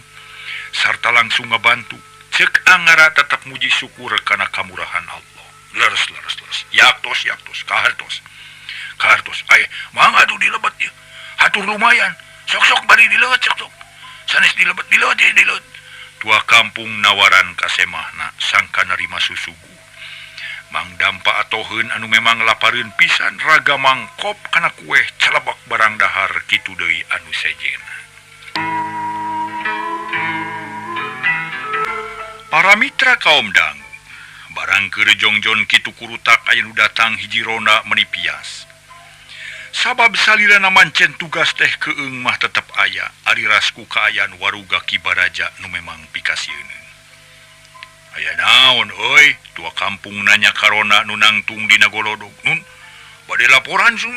sarta langsung ngabantu. Cek Angara tetap muji syukur kana kamurahan Allah. Leres leres leres. Yaktos yaktos kahartos. Kahartos. Ay, mangga atuh dilebet ieu. Hatur lumayan. Sok-sok bari dileuet sok-sok. Sanes dilebet dileuet ieu dileuet. Tua kampung nawaran ka semahna sangka narima susugu. Mang dampa atoheun anu memang lapareun pisan raga mangkop kana kueh calebak barang dahar kitu deui anu sejenna. Para mitra kaum dangu, barang keur jongjon kitu kurutak aya nu datang hiji ronda meuni pias. Sabab salirana mancen tugas teh keung mah tetep aya, ari rasku kaayaan waruga Ki Baraja nu memang pikasieun. Aya naon euy, tua kampung nanya ka ronda nu nangtung dina golodog. Nun, bade laporan sun.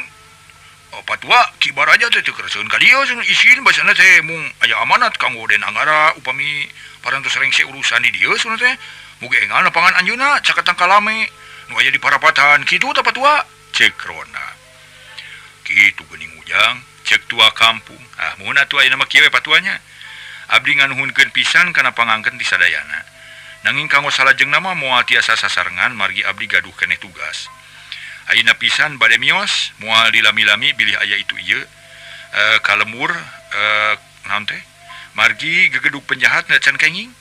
Patua Ki Baraja teh teu kerseun ka dieu sun isin basana teh mung aya amanat kanggo Den Anggara upami parantos rengse urusan di dieu sun teh. Mugi enggal nepangan anjeunna caket tangkalame nu aya di parapatan kitu teh patua cek ronda. Kitu geuning Ujang cek tua kampung. Ah mun atuh ayeuna mah kieu we patuanya. Abdi nganuhunkeun pisan kana pangangkeun ti sadayana. Nanging kanggo salajengna mah moal tiasa sasarengan margi abdi gaduh keneh tugas. Ayeuna pisan bade mios moal dilami-lami bilih aya itu ieu kalemur naon teh margi gegedug penjahat na can kenging.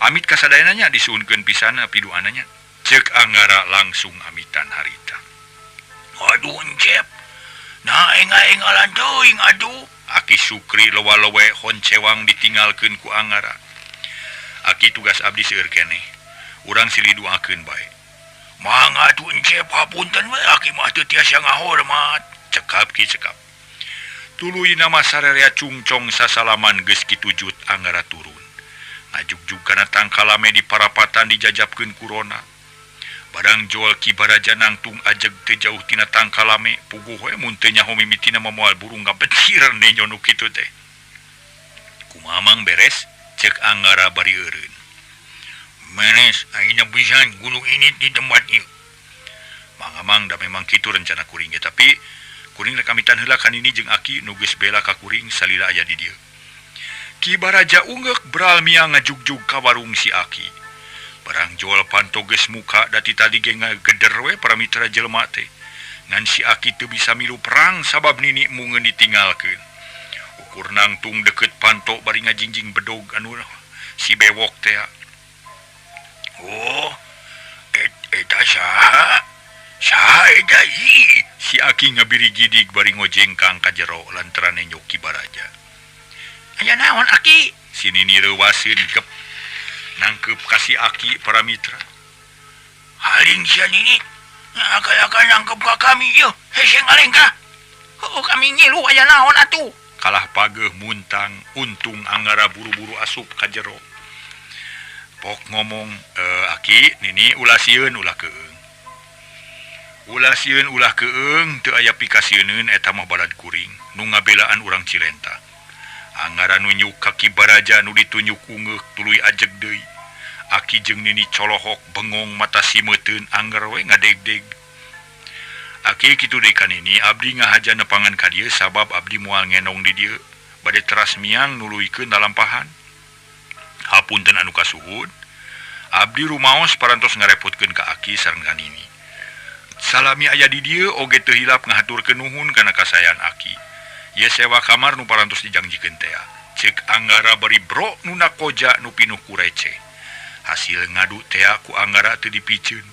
Amit kasadayana nya disuhunkeun pisan piduananya. Cek Anggara langsung amitan harita. Aduh encep. Nah enga-engalan teuing aduh. Aki Sukri lowa-lowe honcewang ditinggalkeun ku Anggara. Aki tugas abdi seueur keneh. Urang silih duakeun bae. Mangga atuh encep hapunten we aki mah teu tiasa ngahormat. Cekap ki cekap. Tuluy nama sararea cungcong sasalaman geus kitujut Anggara turun. Ngajugjug kana tangkalame di parapatan dijajabkeun ku rona. Barang jual Ki Baraja nangtung ajeg teu jauh tina tangkalame puguh we mun teu nyaho mimitina mah moal burung ngabecir nenjo nu kitu teh. Kumaha mang beres? Cek Anggara bari eureun. Menes ayeuna pisan gunung ini di tempat ieu. Mang-amang da memang kitu rencana kuring ge tapi kuring rek amitan heula ka nini jeung aki nu geus bela ka kuring salila aya di dieu. Ki Baraja ungeuk bral mia ngajugjug ka warung si aki. Barang jual panto geus muka da ti tadi ge ngageder we para mitra jelema teh. Ngan si aki teu bisa milu perang sabab nini mungeun ditinggalkeun. Ukur nangtung deket panto bari ngajingjing bedog anu si bewok teh. Oh, eta saha? Saha eta ieu? Si aki ngabirigidig bari ngojengkang ka jero lantaran nenjo Ki Baraja. Aya naon aki? Si nini reuwaseun gep nangkep ka si aki para mitra. Haling sia nini. Akal-akal nangkep ka kami ieu. Hese ngalengkah. Oh, kami ngilu aya naon atuh? Kalah pageuh muntang, untung Anggara buru-buru asup ka jero. Pok ngomong, aki nini ulah sieun ulah keung. Ulah sieun ulah keung teu aya pikasieuneun eta mah balad kuring nu ngabelaan urang Cilenta. Anggara nunjuk ka Ki Baraja nu ditunjuk ungeuk tuluy ajeg deui. Aki jeung nini colohok bengong mata simeuteun Anggar we ngadegdeg. Aki kitu deui ka nini abdi ngahaja nepangan ka dieu sabab abdi moal ngenong di dieu bade teras miang nuluykeun lalampahan. Hapunten anu kasuhun. Abdi rumaos parantos ngarepotkeun ka aki sareng ka nini. Salami aya di dieu oge teu hilap ngahaturkeun nuhun kana kasayan aki. Ye sewa kamar nu parantos dijangjikeun tea. Cek Anggara bari bro nu nakoja nu pinuh ku receh. Hasil ngadu tea ku Anggara teu dipiceun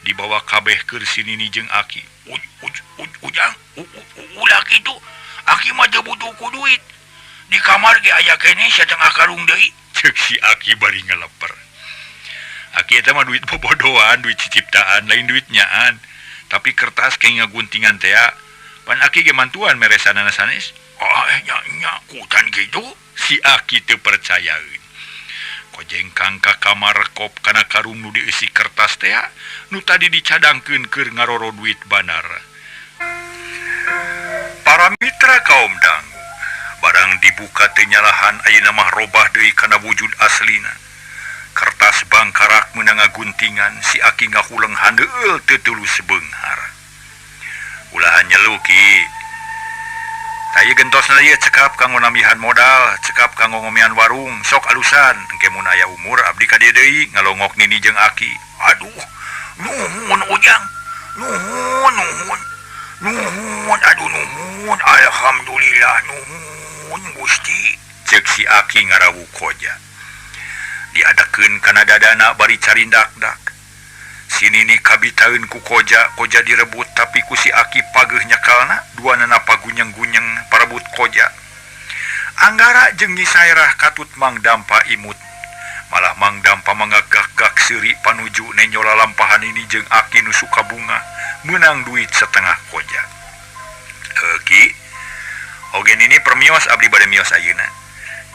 dibawa kabeh keur si Nini jeung Aki. Ujang ulah kitu. Aki mah teu butuh ku duit. Di kamar ge aya keneh satengah karung deui. Ceuk si Aki bari ngaleper. Aki eta mah duit bobodohan, duit ciciptaan, lain duit nyaan. Tapi kertas kayak ngaguntingan tea. Pan Aki ge mantuan meresanana sanes. Oh, nya nya kutan kitu. Si Aki teu percayaeun. Kojengkang ka kamar kop kana karung nu dieusi kertas tea nu tadi dicadangkeun keur ngaroro duit banar. Para mitra kaum dangu, barang dibuka teu nyalahan ayeuna mah robah deui kana wujud aslina. Kertas bangkarak meunang ngaguntingan si Aki ngahuleng handeueul teu tulus beunghar. Ulah nyelu Ki. Tah ieu gentosna ieu cekap kanggo nambihan modal, cekap kanggo ngomean warung, sok alusan. Engke mun aya umur abdi ka dieu deui ngalongok Nini jeung Aki. Aduh, nuhun Ujang. Nuhun, nuhun. Nuhun, aduh nuhun, alhamdulillah nuhun Gusti. Ceuk si Aki ngarawu koja. Diadakeun kana dadana bari carindak-dak. Si Nini kabitaeun ku koja, koja direbut tapi ku si Aki pageuh nyekalna, duanana pagunyeng-gunyeng parebut koja. Anggara jeung Nyi Saerah katut Mang Dampa imut. Malah Mang Dampa mangagak-gak seuri panuju nenyola lampahan Nini jeung Aki nu suka bunga meunang duit setengah koja. Ki, oge Nini permios abdi bade mios ayeuna.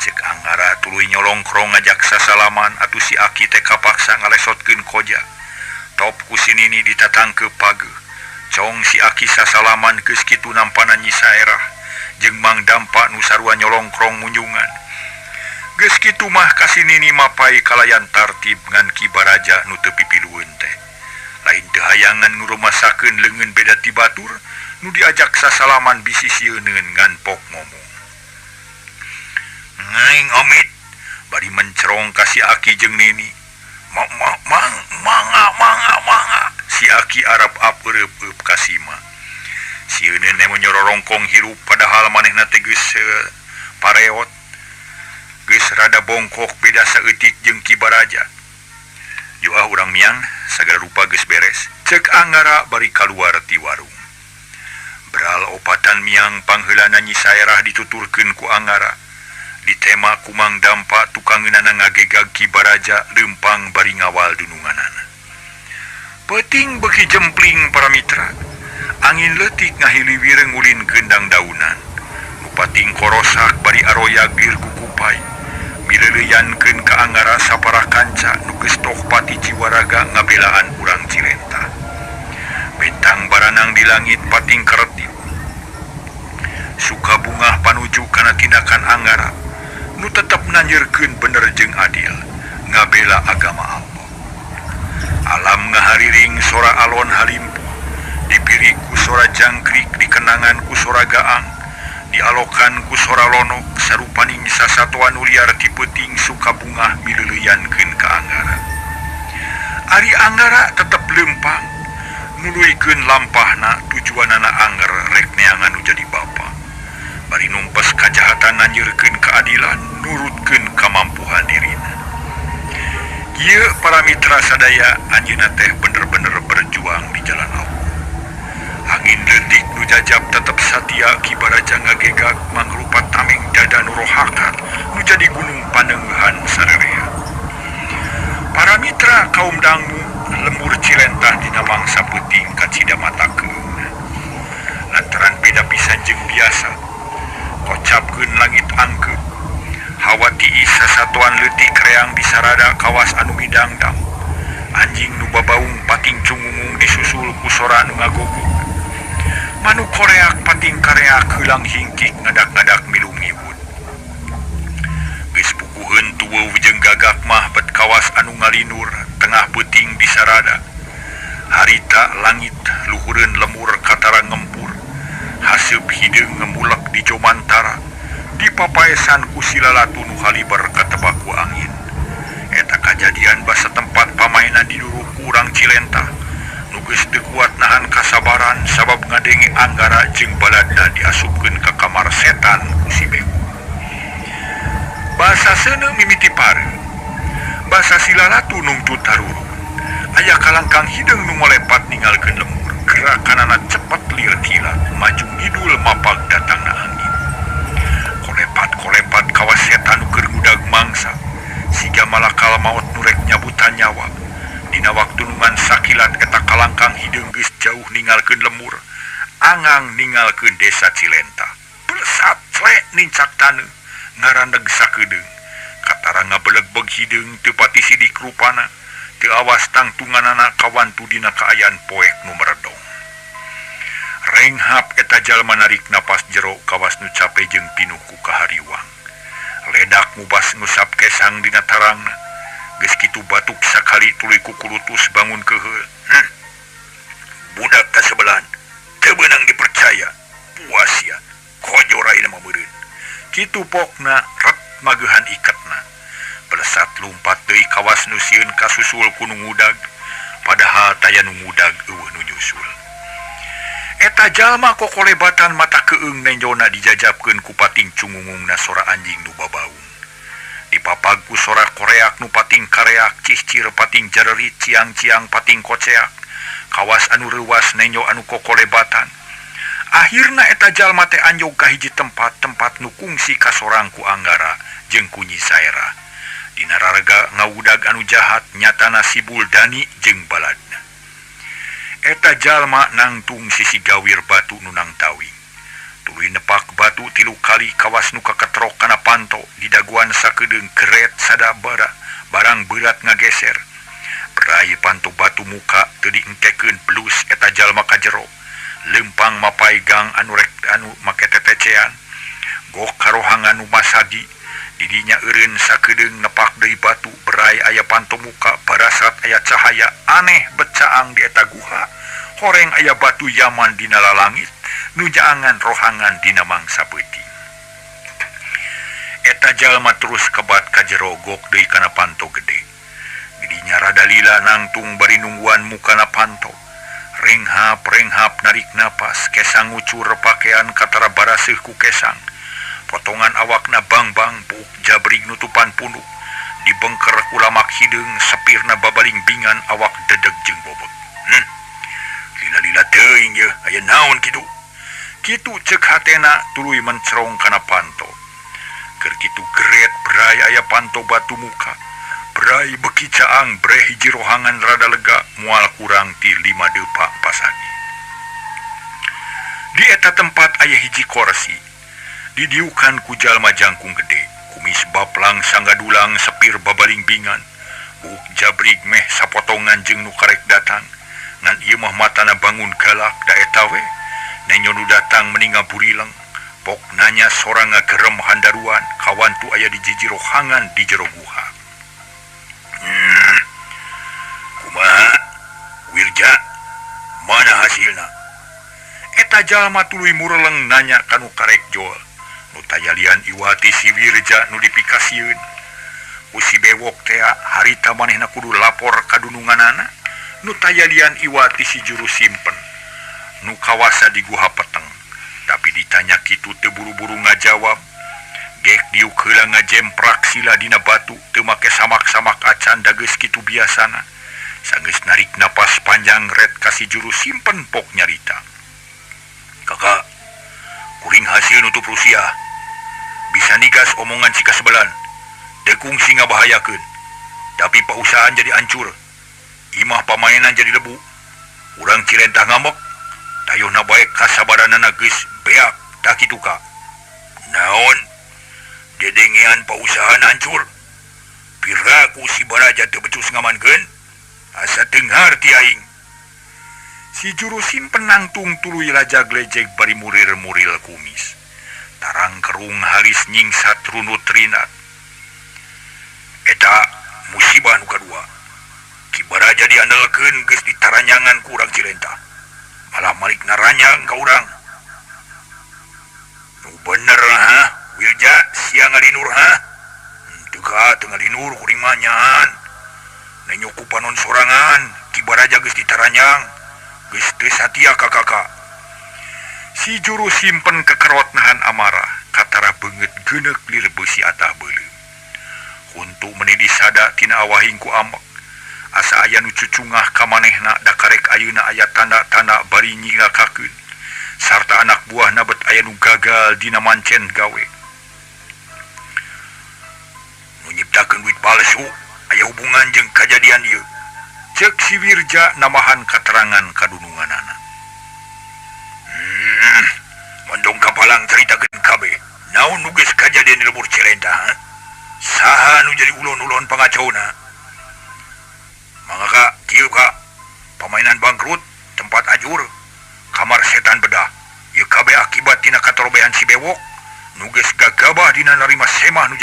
Ceuk Anggara tuluy nyolongkrong ngajak sasalaman atuh si Aki teh kapaksa ngalesotkeun koja. Top ku si Nini ditatangkeup pageuh. Cong si Aki sasalaman geus kitu nampana Nyi Saerah jeung Mang Dampa nu sarua nyolongkrong munjungan. Geus kitu mah ka si Nini mapai kalayan tartib ngan Ki Baraja nu teu pipilueun teh. Lain teu hayangan ngurumasakeun leungeun beda ti batur nu diajak sasalaman bisi sieuneun ngan pok ngomong. Ngaing amit bari mencerong ka si Aki jeung Nini. Mang mangga mangga mangga si Aki arab ap-eup ka sima. Sieun ne nyororongkong hirup padahal manehna teh geus pareot. Geus rada bongkok beda saeutik jeung Ki Baraja. Yo ah urang miang sagala rupa geus beres. Ceuk Anggara bari kaluar ti warung. Beral opatan miang pangheulana Nyi Saerah dituturkeun ku Anggara. Ditema ku Mang Dampa tukangeunana ngagegag Ki Baraja leumpang bari ngawal dununganana. Peuting beuki jempling para mitra. Angin leutik ngahiliwir ngulin kendang daunan. Nu pating korosak bari aroyag lir kukupai. Mileuleyankeun ka Anggara sapara kanca nu geus toh pati jiwaraga ngabelaan urang Cilenta. Bentang baranang di langit pating keretip. Suka bungah panuju kana tindakan Anggara nu tetep nanjeurkeun bener jeung adil ngabela agama Allah. Alam ngahariring sora alon halimpu, dipirik ku sora jangkrik, dikenangan ku sora gaang, dialokan ku sora lonok, sarupaning sasatoan nu liar ti peuting suka bungah mileuleyankeun ka Anggara. Ari Anggara tetep leumpang, nuluykeun lampahna tujuanana anger rek neangan nu jadi bapa. Bari numpes kajahatan nanjeurkeun keadilan, nurutkeun kamampuhan dirina. Ieu para mitra sadaya anjeunna teh bener-bener berjuang di jalan Allah. Angin leutik nu jajab tetep satia Ki Baraja ngagegag mangrupa tameng dada nu rohakat nu jadi gunung panengeuhan sarerea. Para mitra kaum dangu lembur Cilentah dina mangsa peuting kacida mata keungeuna. Lantaran beda pisan jeung biasa. Kocapkeun langit angkeut. Hawa tiis sasatoan leutik reang disarada kawas anu midangdang. Anjing nu babaung pating cungungung disusul ku sora nu ngagogog. Manuk koreak pating kareak heulang hingkik ngadak-ngadak milu ngibut. Geus puguheun tuweuh jeung gagak mah bet kawas anu ngalinur tengah peuting disarada. Harita langit luhureun lemur katara ngempur. Haseup hideung ngemulek di jomantara. Dipapaesan ku silalatu nu haliber katebak ku angin. Eta kajadian basa tempat pamainan diduruk ku urang Cilentah. Nu geus teu kuat nahan kasabaran sabab ngadenge Anggara jeung baladna diasupkeun ka kamar setan ku si Bego. Basa seuneu mimiti pare. Basa silalatu nungtut tarurun. Aya kalangkang hideung nu ngolepat ninggalkeun lembur. Gerakanana cepet lir kilat, maju ngidul mapag datangna angin. Kolepat-kolepat kawas setan nu keur ngudag mangsa. Siga malakal maot nu rek nyabutan nyawa. Dina waktu nu ngan sakilat eta kalangkang hideung geus jauh ninggalkeun lemur, angang ninggalkeun desa Cilenta. Plesat clek nincak taneuh, ngarandeg sakedeung. Katara ngabelegbeg hideung teu pati sidik rupana, teu awas tangtunganana kawantu dina kaayaan poek nu meredong. Renghap eta jalma narik napas jero kawas nu cape jeung pinuh ku kahariwang. Ledak mubas ngusap kesang dina tarangna. Geus kitu batuk sakali tuluy kukulutus bangun keheul. Budak kasebelahan teu beunang dipercaya. Puas ya, kojor ayeuna mah meureun. Kitu pokna ret magehan iketna. Belesat lumpat deui kawas nu sieun kasusul ku nu ngudag, padahal taya nu ngudag eueuh nu nyusul. Eta jalma kokolebatan mata keung nenjona dijajabkeun ku pating cungungungna sora anjing nu babaung. Dipapag ku sora koreak nu pating kareak, cihcir pating jarerit, ciang-ciang pating koceak. Kawas anu reuwas nenjo anu kokolebatan. Akhirna eta jalma teh anjog ka hiji tempat, tempat nu kungsi kasorang ku Anggara jeung ku Nyi Saera. Dina raraga ngawudag anu jahat nyatana si Buldani jeung baladna. Eta jalma nangtung sisi gawir batu nu nangtawing. Tuluy nepak batu 3 kali kawas nu kaketrok kana panto didaguan sakedeung geret sadabara barang berat ngageser. Berai panto batu muka teu diengkekeun blus eta jalma ka jero. Lempang mapai gang anu rek anu make tetecean. Gok karohangan nu masagi didinya eureun sakedeung nepak deui batu berai aya panto muka barasat aya cahaya aneh becaang di eta guha. Horeng aya batu yaman dina lalangit nu jaangan rohangan dina mangsa peuting. Eta jalma terus kebat ka jero gok deui kana panto gede. Didinya rada lila nangtung bari nungguan mukana panto. Renghap-renghap narik napas, kesang ngucur pakaian katara baraseuh ku kesang. Potongan awakna bang-bang buuk jabrig nutupan punuk. Dibengker ku lamak hideung, sepirna babaling bingan awak dedeg jeung bobot. Lila-lila teuing yeuh, aya naon kitu? Kitu ceuk hatena tuluy mencerong kana panto. Keur kitu geret berai aya panto batu muka. Berai beki caang breh hiji rohangan rada lega moal kurang ti 5 depak pasagi. Di eta tempat aya hiji korsi. Didiukan ku jalma jangkung gede, kumis baplang sanggadulang sepir babaling bingan. Buuk jabrig meh sapotongan jeung nu karek datang. Ngan ieu mah matana bangun galak da eta we. Nenyo nu datang meni ngaburileng. Pok nanya sora ngagerem handaruan, kawantu aya di jiji rohangan di jero guha. Kumaha? Wirja, mana hasilna? Eta jalma tuluy mureleng nanya kanu karek jol. Nu tayalian iwati si Wirja nu dipikasieun. Ku si bewok tea harita manehna kudu lapor ka dununganana. Nu tayalian iwati si juru simpen. Nu kawasa di guha peteng. Tapi ditanya kitu teu buru-buru ngajawab. Gek diuk heula ngajemprak sila dina batu teu make samak-samak acan da geus kitu biasana. Sanggeus narik napas panjang ret ka si juru simpen pok nyarita. Kakak, kuring hasil nutup Rusia. Bisa nigas omongan si kasebelan. Dekung si ngabahayakeun. Tapi pausahaan jadi hancur. Imah pamainan jadi lebu. Urang Cilentah ngambek. Tayuhna bae kasabaranana geus beak tah kitu ka. Naon? Dedengean pausahaan hancur. Piraku si baraja teu becus ngamankeun. Asa teu ngarti aing. Si juru simpen nangtung tuluy lajag-lejeg bari murir-muril kumis. Tarang kerung halis nyingsat runut rinat. Eta musibah nu kadua. Ki Baraja diandalkeun geus ditaranyangan ku urang Cilentah. Malah malik naranyang ka urang. Nu bener ha, Wirja sia ngalinur ha? Teu ka teu ngalinur kuring mah nyaan. Nenyo ku panon sorangan, Ki Baraja geus ditaranyang. Geus teu satia ka kakak. Si juru simpen kekerot nahan amarah, katara beungeut geuneuk lir beusi atah beuleum. Huntu meni disada tina awahing ku ambek. Asa aya nu cucungah ka manehna da karek ayeuna aya tanda-tanda bari nyilakakeun. Sarta anak buahna bet aya nu gagal dina mancen gawe. Nu nyiptakeun duit palsu aya hubungan jeung kajadian ieu. Cek si Wirja nambahan katerangan kadununganana. Mondong kapalang caritakeun kabeh. Naon nu geus kajadian di lembur Cirenta? Saha nu jadi ulon-ulon pangacauna? Mangga ka kieu ka pamainan bangkrut, tempat ajur, kamar setan bedah. Ieu kabeh akibat tina katorobehan si Bewok nu geus gagabah dina narima semah nu